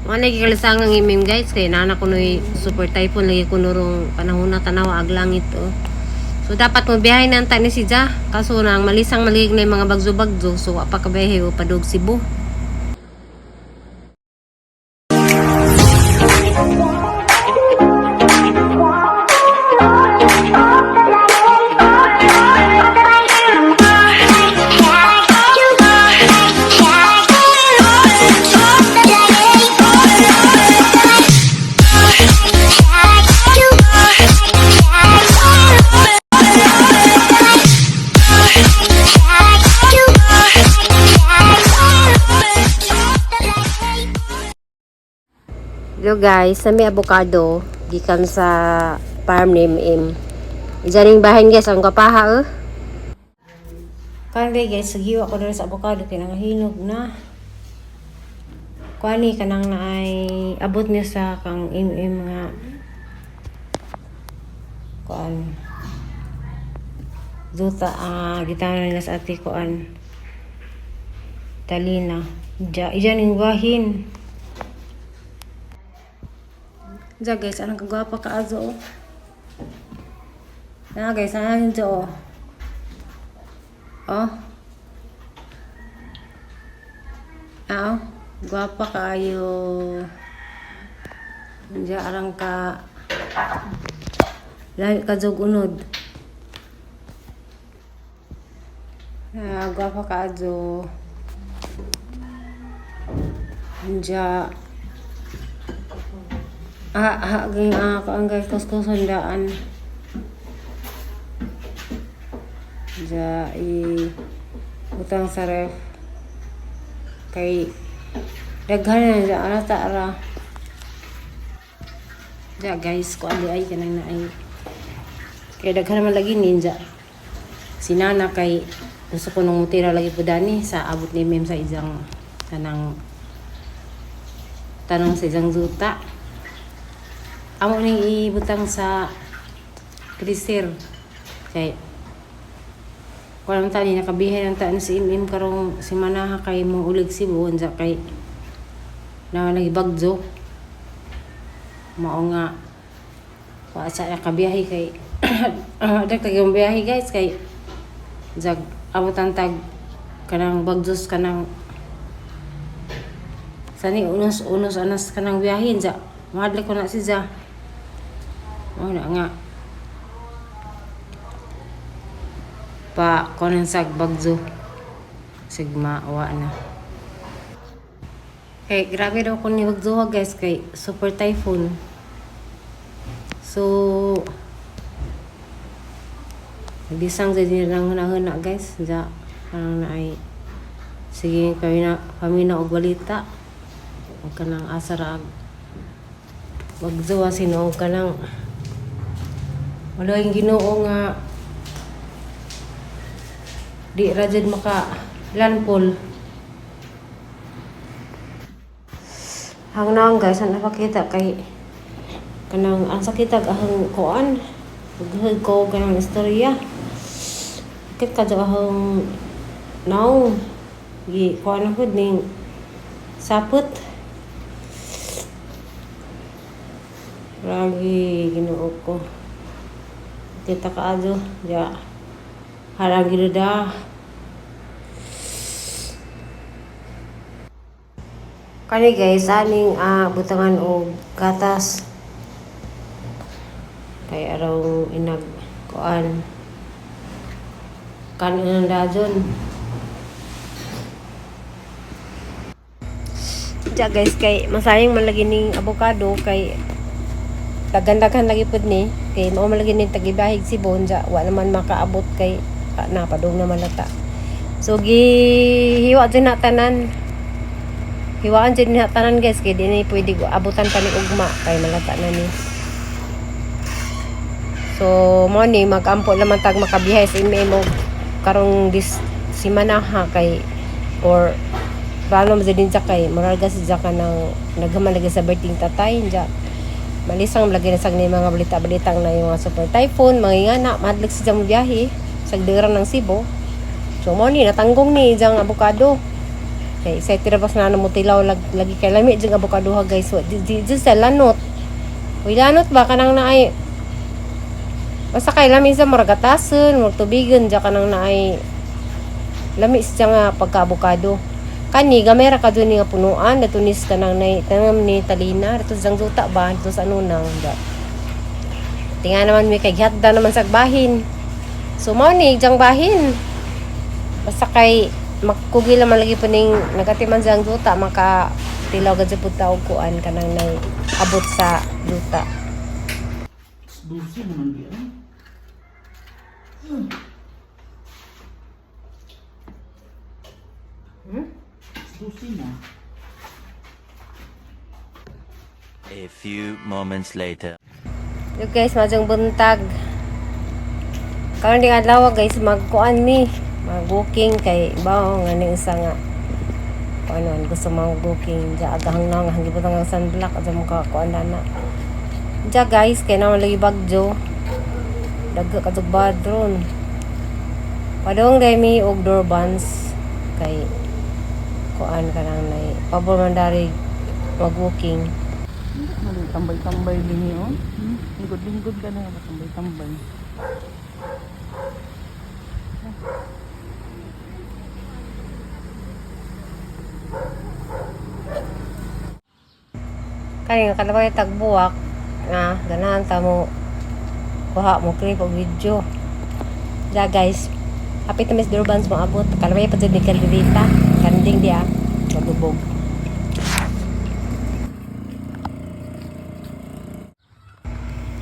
Wala lagi kalisang ang imim, guys, kay nana kunoy super typhoon lagi kuno rong panahon na tanawa ag langit oh. So dapat mo biyahe na ang ni si Ja. Kaso nang malisang maligig na yung mga bagzo-bagzo, so wa pa kabiyahe o padog Cebu. Hello guys, na may avocado gikan sa farm ni MM. Diyan yung bahin guys, ang kapaha eh. Kan guys, sagiwa ko diri sa avocado kay nangahinog na. Kuani kanang naay abot niya sa kang MM nga kuan. Duta ah gitanan nila sa ate kuan. Talina. Diya, iyan yung bahin. Diya guys, anong kagwapa ka azo oh. Na guys, ano yun oh. Oh. Ah, oh. Gwapa kaayo. Diya arang ka lahi ka jog unod. Ah, gwapa ka azo. Diya. Ah, ah, ging ah, ang guys, kuskusan daan. Diya, i butang sa ref. Kay daghan na diya, ara ta ara. Diya guys, ko ali ay kanang naay. Kay daghan naman lagi ninja. Si Nana kay gusto ko nung mutira lagi po dani sa abot ni Mem sa isang kanang tanong sa isang zuta. Amo ning ibutang sa freezer. Kay kuan tani nakabihay ng taan si Imim karong si Manaha kay mo ulig Cebu unsa kay na lagi bagzo. Mao nga wa sa nakabiyahe kay dag kay biyahe guys kay jag abutan tag kanang bagzos kanang sani unos unos anas kanang biyahe ja mahadlok ko na si ja. Mao na nga pa kunan sag bagzo sigma wa na kay grabe daw ko ni bagzo guys kay super typhoon. So nagdisang jud nila nang guys ja kanang na ay sige kami na og balita og kanang asa ra ag bagzo sinuog kanang wala yung Ginoo nga di ra jud maka landfall. Hangnaon guys, ang napakita kay kanang ang sakit ag ahang kuan Maghag ko kanang istorya. Kit ka ahang naong gi kuan ako ning sapot. Lagi Ginoo ko. Kita ka ajo ja. Harang da. Kani guys, aning butangan og gatas. Kay araw inag kuan. Kanin ang dajon. Diya guys, kay masayang man lagi ning avocado kay daghan-daghan lagi pud ni kay mao man lagi ning tagibahig si Bonja wa naman makaabot kay napadung naman nata. So gihiwa jud na tanan. Hiwaan jud na tanan guys kay di ni pwede abutan pa ni ugma kay malata na ni. So mo ni magampo naman tag makabihay sa imo karong this simana ha kay or paano mo din sa kay murag si Jaka nang naghaman lagi sa birthday tatay ja malisang lagi na sag ni mga balita-balitang na yung mga super typhoon mga ingana madlik si mo biyahe sa ng Cebu. So mo ni natanggong ni jang avocado. Kay excited ra bas na mo tilaw lagi kay lami jud avocado ha, guys. Wa di, di, di sa lanot. Uy, lanot ba kanang naay basta kay lami sa murag gatason, murag tubigon ja kanang naay lami siya nga pagka-avocado. Kani gamay ra kadto ni nga punuan dato nis kanang nay tanam ni Talina dato sang duta ba dato sa anunang da. Tinga naman mi kay gihatda naman sa bahin. So mao ni jang bahin. Basta kay makugil naman lagi po ning nagatiman sa duta maka tilaw gad sa pud ta og kuan kanang nay abot sa duta. Dulce naman di ay. Hmm? Dulce na. A few moments later. Yo guys, madyong buntag. Karon ding adlaw guys, magkuan mi, mag-walking kay bawo nga ning usa nga kuan man gusto mag-walking ja agahang na nga gibutang ang sunblock adto mo ka kuan na na. Ja guys, kay naman lagi bagyo. Dagga kadtog badron. Padong dai mi og doorbans kay kuan kanang nay pabor man dari mag-walking. Mali, tambay-tambay din yun. Lingkod-lingkod ka na, tambay-tambay. Kani nga kalabay tagbuwak nga ganahan ta mo kuha mo clip og video. Ja guys, hapit na Miss Durbans mo abot. Kalabay pa jud ni kalderita. Kanding di ah. Kalubog.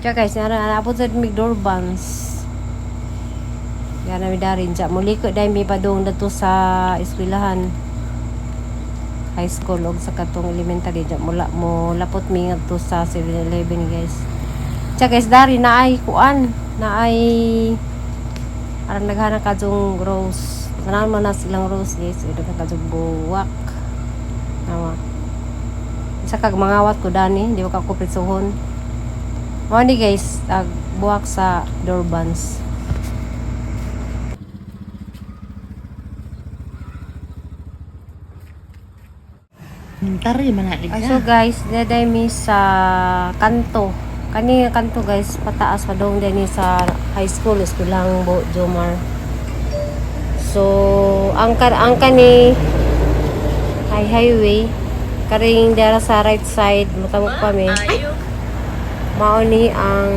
Ja guys, nara naabot sa mig Durbans. Yan na mi darin ja. Muliko dai mi padung dadto sa eskwelahan. High school og sa katong elementary ja mula mo lapot mi ngadto sa 7-Eleven guys. Ja guys, dari na ay kuan, na ay aran naghanan kadtong rose. Tanan man na silang rose guys. Daghan kadtong buwak. Tama. Isa kag mangawat ko dani, di ba ka ko pretsohon. Mao ni guys, ag buwak sa Durbans. Tari man na Ay, so guys, daday mi sa kanto. Kani nga kanto guys, pataas pa dong din sa high school, eskwelahang Bo Jomar. So, ang kani ay highway karing dara sa right side matamok pa mi. Mao ni ang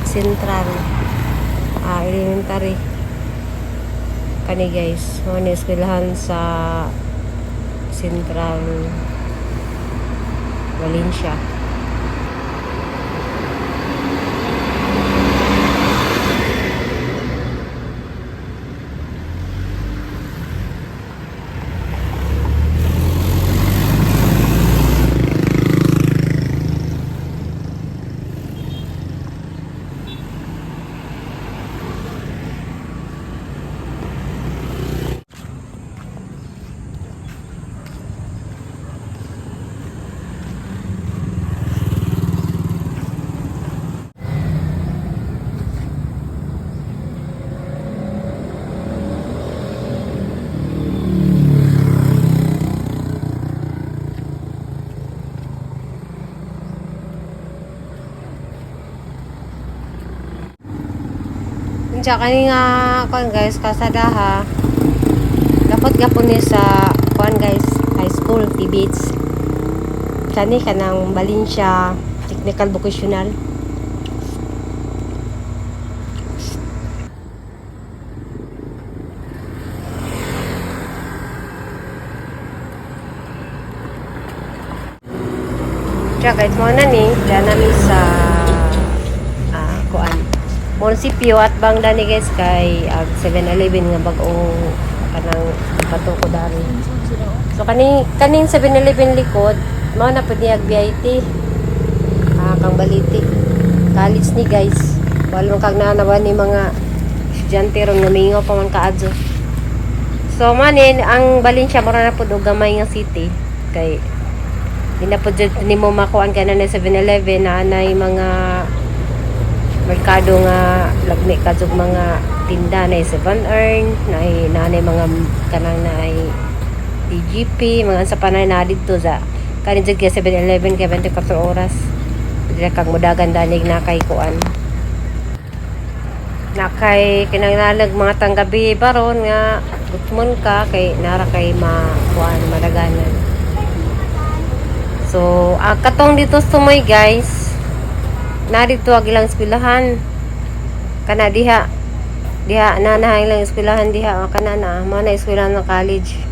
central elementary. Kani guys, mao ni eskwelahan sa Central Valencia. Unsa kani nga kuan guys, kasada ha. Dapat gapon ni sa kuan guys, high school TBH. Kani kanang Valencia Technical Vocational. Siya guys, mo na ni, dyan namin sa kuan. Munisipyo at bang dani guys kay ag 7-Eleven nga bag-o kanang patuko dari. So kani kaning 7-Eleven likod, mao na pud niya ag BIT. Kang Baliti. College ni guys. Wala man kag naanawan ni mga estudyante ron nga mingaw pa man kaadto. So manin ang Valencia mura na pud og gamay nga city kay di na pud jud nimo makuan ka na 7-Eleven na anay mga merkado nga lagmi ka jud mga tinda na 7 earn na naanay mga kanang na ay TGP, mga sa panay na didto sa kani jud kay 7-Eleven kay 24 oras. Dili kag mudagan danig na kay kuan. Na kay kinanglalag mga tanggabi baron nga gutmon ka kay nara kay ma kuan madaganan. So, ang katong dito sa Tumoy, guys, narito ang ilang eskwelahan. Kana diha. Diha na na ilang eskwelahan diha. Ah, kana na mao na eskwelahan ng college.